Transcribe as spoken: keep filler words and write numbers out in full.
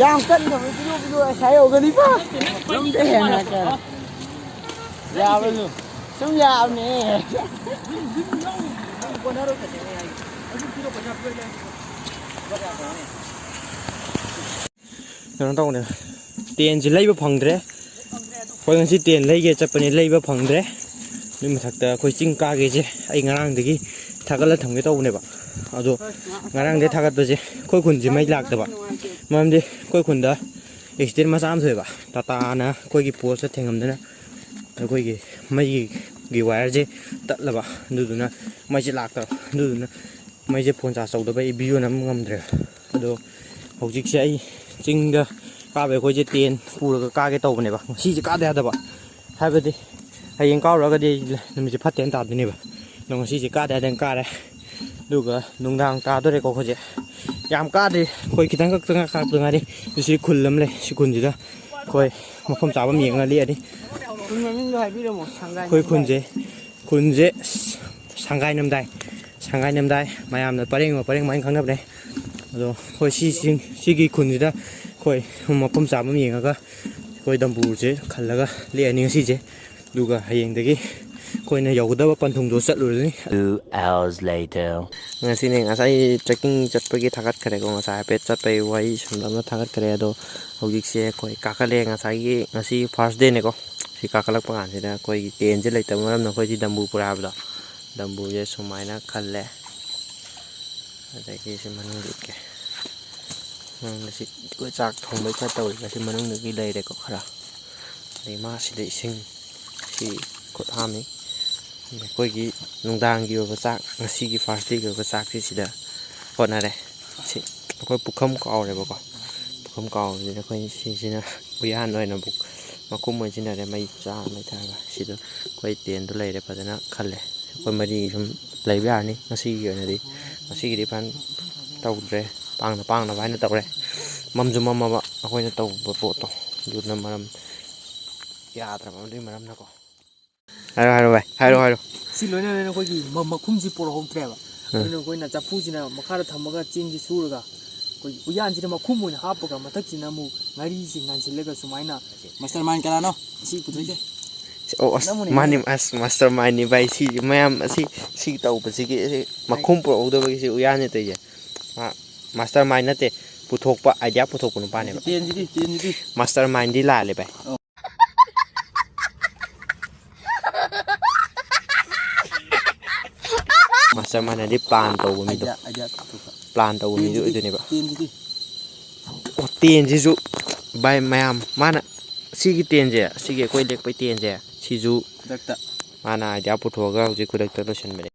ꯌꯥꯝ ꯀꯟꯗꯕ video video ꯉꯁꯥꯏ ꯌꯧꯒꯅꯤꯕ꯫ ꯌꯨꯝꯗ ꯍꯦꯟꯅ ꯀꯩꯅꯣ꯫ ꯌꯥꯕꯁꯨ ꯁꯨꯝ ꯌꯥꯕꯅꯦ꯫ ꯀꯩꯅꯣ ꯇꯧꯕꯅꯦ, ꯇꯦꯟꯁꯦ ꯂꯩꯕ ꯐꯪꯗ꯭ꯔꯦ꯫ ꯑꯩꯈꯣꯏ ꯉꯁꯤ ꯇꯦꯟ ꯂꯩꯒꯦ ꯆꯠꯄꯅꯦ, ꯂꯩꯕ ꯐꯪꯗ꯭ꯔꯦ꯫ ꯑꯗꯨꯏ ꯃꯊꯛꯇ ꯑꯩꯈꯣꯏ ꯆꯤꯡ ꯀꯥꯒꯦꯁꯦ ꯑꯩ ꯉꯔꯥꯡꯗꯒꯤ ꯊꯥꯒꯠꯂ ꯊꯝꯒꯦ ꯇꯧꯕꯅꯦꯕ꯫ ꯑꯗꯣ ꯉꯔꯥꯡꯗꯒꯤ ꯊꯥꯒꯠꯄꯁꯦ ꯑꯩꯈꯣꯏ ꯈꯨꯟꯁꯦ ꯃꯩ ꯂꯥꯛꯇꯕ꯫ ꯃꯔꯝꯗꯤ ꯑꯩꯈꯣꯏ ꯈꯨꯟꯗ ꯑꯦꯛꯁꯤꯗꯦꯟ ꯃꯆꯥ ꯑꯃ ꯊꯣꯛꯑꯦꯕ꯫ ꯇꯥꯇꯥꯅ ꯑꯩꯈꯣꯏꯒꯤ ꯄꯣꯁꯇ ꯊꯦꯡꯉꯝꯗꯅ ꯑꯩꯈꯣꯏꯒꯤ ꯃꯩꯒꯤ ꯋꯥꯌꯔꯁꯦ ꯇꯠꯂꯕ꯫ ꯑꯗꯨꯗꯨꯅ ꯃꯩꯁꯦ ꯂꯥꯛꯇꯕ꯫ ꯑꯗꯨꯗꯨꯅ ꯃꯩꯁꯦ ꯐꯣꯟ ꯆꯥꯔꯖ ꯇꯧꯗꯕ ꯑꯩ ꯚꯤꯗꯤꯑꯣ ꯅꯝꯕ ꯉꯝꯗ꯭ꯔꯦ꯫ ꯑꯗꯣ ꯍꯧꯖꯤꯛꯁꯦ ꯑꯩ ꯆꯤꯡꯗ ꯀꯥꯕꯩ ꯑꯩꯈꯣꯏꯁꯦ ꯇꯦꯟ ꯄꯨꯔꯒ ꯀꯥꯒꯦ ꯇꯧꯕꯅꯦꯕ꯫ ꯉꯁꯤꯁꯦ ꯀꯥꯗ ꯌꯥꯗꯕ꯫ ꯍꯥꯏꯕꯗꯤ ꯍꯌꯦꯡ ꯀꯥꯔꯨꯔꯒꯗꯤ ꯑꯩ ꯅꯨꯃꯤꯠꯁꯦ ꯐꯠꯇꯦꯅ ꯇꯥꯗꯣꯏꯅꯦꯕ꯫ ꯑꯗꯣ ꯉꯁꯤꯁꯦ ꯀꯥꯗ ꯌꯥꯗꯅ ꯀꯥꯔꯦ꯫ ꯑꯗꯨꯒ ꯅꯨꯡꯗꯥꯡ ꯇꯥꯗꯣꯔꯦꯀꯣ ꯑꯩꯈꯣꯏꯁꯦ꯫ ꯌꯥꯝ ꯀꯥꯗ꯭ꯔꯤ, ꯑꯩꯈꯣꯏ ꯈꯤꯇꯪ ꯈꯛꯇ ꯉꯥꯏ-, ꯀꯥꯔꯛꯇ ꯉꯥꯏꯔꯤ꯫ ꯑꯗꯨ ꯁꯤ ꯈꯨꯜ ꯑꯃ ꯂꯩ, ꯁꯤ ꯈꯨꯟꯁꯤꯗ ꯑꯩꯈꯣꯏ ꯃꯐꯝ ꯆꯥꯕ ꯑꯃ ꯌꯦꯡꯉ ꯂꯦꯛꯑꯅꯤ꯫ ꯈꯨꯟ ꯃꯃꯤꯡꯗꯣ ꯍꯥꯏꯕꯤꯔꯝꯃꯣ, ꯁꯪꯒꯥꯏ ꯑꯩꯈꯣꯏ ꯅꯝꯗꯥꯏ꯫ ꯈꯨꯟꯁꯦ, ꯈꯨꯟꯁꯦ ꯁꯪꯒꯥꯏ ꯅꯝꯗꯥꯏ꯫ ꯁꯪꯒꯥꯏ ꯅꯝꯗꯥꯏ ꯃꯌꯥꯝꯅ ꯄꯔꯦꯡ ꯄꯔꯦꯡ ꯍꯥꯏꯅ ꯈꯪꯅꯕꯅꯦ꯫ ꯑꯗꯣ ꯑꯩꯈꯣꯏ ꯁꯤ ꯆꯤꯡ-, ꯁꯤꯒꯤ ꯈꯨꯟꯁꯤꯗ ꯑꯩꯈꯣꯏ ꯃꯐꯝ ꯆꯥꯕ ꯑꯃ ꯌꯦꯡꯉꯒ ꯑꯩꯈꯣꯏ ꯗꯝꯕꯨꯔꯁꯦ ꯈꯜꯂꯒ ꯂꯦꯛꯑꯅꯤ ꯉꯁꯤꯁꯦ꯫ ꯑꯗꯨꯒ ꯍꯌꯦꯡꯗꯒꯤ ꯑꯩꯈꯣꯏꯅ ꯌꯧꯒꯗꯕ ꯄꯟꯊꯨꯡꯗꯣ ꯆꯠꯂꯨꯔꯅꯤ꯫ Two hours later. ꯉꯁꯤꯅꯦ, ꯉꯁꯥꯏ ꯇ꯭ꯔꯦꯛꯀꯤꯡ ꯆꯠꯄꯒꯤ ꯊꯥꯒꯠꯈ꯭ꯔꯦꯀꯣ, ꯉꯁꯥꯏ ꯍꯥꯏꯐꯦꯠ ꯆꯠꯄꯒꯤ ꯋꯥꯔꯤ ꯁꯨꯝ ꯑꯃ ꯊꯥꯒꯠꯈ꯭ꯔꯦ꯫ ꯑꯗꯣ ꯍꯧꯖꯤꯛꯁꯦ ꯑꯩꯈꯣꯏ ꯀꯥꯈꯠꯂꯦ꯫ ꯉꯁꯥꯏꯒꯤ, ꯉꯁꯤ ꯐꯥꯔꯁ ꯗꯦꯅꯦꯀꯣ꯫ ꯁꯤ ꯀꯥꯈꯠꯂꯛꯄ ꯀꯥꯟꯁꯤꯗ ꯑꯩꯈꯣꯏꯒꯤ ꯇꯦꯟꯁꯦ ꯂꯩꯇꯕ ꯃꯔꯝꯅ ꯑꯩꯈꯣꯏ ꯁꯤ ꯗꯝꯕꯨꯔ ꯄꯨꯔꯦ ꯍꯥꯏꯕꯗꯣ, ꯗꯝꯕꯨꯔꯁꯦ ꯁꯨꯃꯥꯏꯅ ꯈꯜꯂꯦ꯫ ꯑꯗꯒꯤ ꯁꯤ ꯃꯅꯨꯡꯗ ꯎꯠꯀꯦ꯫ ꯃꯅꯨꯡꯗ ꯁꯤ ꯑꯩꯈꯣꯏ ꯆꯥꯛ ꯊꯣꯡꯕꯩ ꯈꯔ ꯇꯧꯔꯤꯕ ꯁꯤ ꯃꯅꯨꯡꯗꯒꯤ ꯂꯩꯔꯦꯀꯣ ꯈꯔ꯫ ꯑꯗꯩ ꯃꯥ ꯁꯤꯗ ꯏꯁꯤꯡ, ꯁꯤ ꯈꯨꯠ ꯍꯥꯝꯃꯤ꯫ ꯑꯗꯩ ꯑꯩꯈꯣꯏꯒꯤ ꯅꯨꯡꯗꯥꯡꯒꯤ ꯑꯣꯏꯕ ꯆꯥꯛ, ꯉꯁꯤꯒꯤ ꯐꯥꯔꯁ ꯗꯦꯒꯤ ꯑꯣꯏꯕ ꯆꯥꯛꯁꯤ ꯁꯤꯗ ꯍꯣꯠꯅꯔꯦ꯫ ꯁꯤ ꯑꯩꯈꯣꯏ ꯄꯨꯈꯝ ꯀꯥꯎꯔꯦꯕꯀꯣ꯫ ꯄꯨꯈꯝ ꯀꯥꯎꯕꯁꯤꯗ ꯑꯩꯈꯣꯏ ꯁꯤꯁꯤꯅ ꯎꯌꯥꯟ ꯑꯣꯏꯅ ꯕꯨꯛ-, ꯃꯈꯨꯝ ꯑꯣꯏꯅ ꯁꯤꯖꯤꯟꯅꯔꯦ, ꯃꯩ ꯆꯥ ꯃꯩ ꯊꯥꯔꯒ꯫ ꯁꯤꯗ ꯑꯩꯈꯣꯏ ꯇꯦꯟꯗꯣ ꯂꯩꯔꯦ, ꯐꯖꯅ ꯈꯜꯂꯦ꯫ ꯑꯩꯈꯣꯏ ꯃꯔꯤ ꯁꯨꯝ ꯂꯩꯕ ꯌꯥꯔꯅꯤ ꯉꯁꯤꯒꯤ ꯑꯣꯏꯅꯗꯤ꯫ ꯉꯁꯤꯒꯤꯗꯤ ꯐꯖꯅ ꯇꯧꯗ꯭ꯔꯦ, ꯄꯥꯡꯅ ꯄꯥꯡꯅꯕ ꯍꯥꯏꯅ ꯇꯧꯔꯦ꯫ ꯃꯝꯁꯨ ꯃꯝꯃꯕ ꯑꯩꯈꯣꯏꯅ ꯇꯧꯕ ꯄꯣꯠꯇꯣ, ꯑꯗꯨꯅ ꯃꯔꯝ ꯌꯥꯗ꯭ꯔꯕ, ꯑꯗꯨꯒꯤ ꯃꯔꯝꯅꯀꯣ꯫ ꯍꯥꯏꯔꯣ, ꯍꯥꯏꯔꯣ ꯚꯥꯏ, ꯍꯥꯏꯔꯣ, ꯍꯥꯏꯔꯣ꯫ ꯁꯤ ꯂꯣꯏꯅ ꯂꯣꯏꯅ ꯑꯩꯈꯣꯏꯒꯤ ꯃ-, ꯃꯈꯨꯝꯁꯤ ꯄꯨꯔꯛꯍꯧꯗ꯭ꯔꯦꯕ꯫ ꯎꯝ꯫ ꯑꯗꯨꯅ ꯑꯩꯈꯣꯏꯅ ꯆꯐꯨꯁꯤꯅ ꯃꯈꯥꯗ ꯊꯝꯃꯒ ꯆꯦꯡꯁꯤ ꯁꯨꯔꯒ ꯑꯩꯈꯣꯏꯒꯤ ꯎꯌꯥꯟꯁꯤꯗ ꯃꯈꯨꯝ ꯑꯣꯏꯅ ꯍꯥꯞꯄꯒ ꯃꯊꯛꯁꯤꯅ ꯑꯃꯨꯛ ꯉꯥꯔꯤꯁꯤ ꯉꯥꯟꯁꯤꯜꯂꯒ ꯁꯨꯃꯥꯏꯅ ꯃꯥꯁꯇꯔ ꯃꯥꯏꯟ ꯀꯅꯥꯅꯣ? ꯑꯁꯤ ꯄꯨꯊꯣꯛꯏꯁꯦ꯫ ꯑꯣ ꯑꯁ, ꯃꯥꯅꯤ ꯑꯁ, ꯃꯥꯁꯇꯔ ꯃꯥꯏꯟꯅꯤ ꯚꯥꯏ꯫ ꯁꯤ ꯃꯌꯥꯝ ꯑꯁꯤ, ꯁꯤ ꯇꯧꯕꯁꯤꯒꯤ, ꯁꯤ ꯃꯈꯨꯝ ꯄꯨꯔꯛꯍꯧꯗꯕꯒꯤ ꯁꯤ ꯎꯌꯥꯟꯁꯤ ꯇꯧꯔꯤꯁꯦ꯫ ꯃꯥ ꯃꯥꯁꯇꯔ ꯃꯥꯏꯟ ꯅꯠꯇꯦ, ꯄꯨꯊꯣꯛꯄ, ꯑꯥꯏꯗꯤꯌꯥ ꯄꯨꯊꯣꯛꯄ ꯅꯨꯄꯥꯅꯦꯕ꯫ ꯇꯦꯟꯁꯤꯗꯤ, ꯇꯦꯟꯁꯤꯗꯤ꯫ ꯃꯥꯁꯇꯔ ꯃꯥꯏꯟꯗꯤ ꯂꯥꯜꯂꯦ ꯚꯥꯏ꯫ ꯃꯥꯁꯇꯔ ꯃꯥꯏꯟ ꯍꯥꯏꯗꯤ ꯄ꯭ꯂꯥꯟ ꯇꯧꯕ ꯃꯤꯗꯣ꯫ ꯑꯥꯏꯗꯤꯌꯥ, ꯑꯥꯏꯗꯤꯌꯥ ꯄꯨꯊꯣꯛꯄ꯫ ꯄ꯭ꯂꯥꯟ ꯇꯧꯕ ꯃꯤꯗꯣ ꯑꯣꯏꯗꯣꯏꯅꯦꯕ꯫ ꯇꯦꯟꯁꯤꯗꯤ꯫ ꯑꯣ, ꯇꯦꯟꯁꯤꯁꯨ ꯚꯥꯏ ꯃꯌꯥꯝ, ꯃꯥꯅ ꯁꯤꯒꯤ ꯇꯦꯟꯁꯦ, ꯁꯤꯒꯤ ꯑꯩꯈꯣꯏ ꯂꯦꯛꯄꯩ ꯇꯦꯟꯁꯦ, ꯁꯤꯁꯨ ꯈꯨꯗꯛꯇ꯫ ꯃꯥꯅ ꯑꯥꯏꯗꯤꯌꯥ ꯄꯨꯊꯣꯛꯑꯒ ꯍꯧꯖꯤꯛ ꯈꯨꯗꯛꯇ ꯂꯣꯏꯁꯤꯟꯕꯅꯦ꯫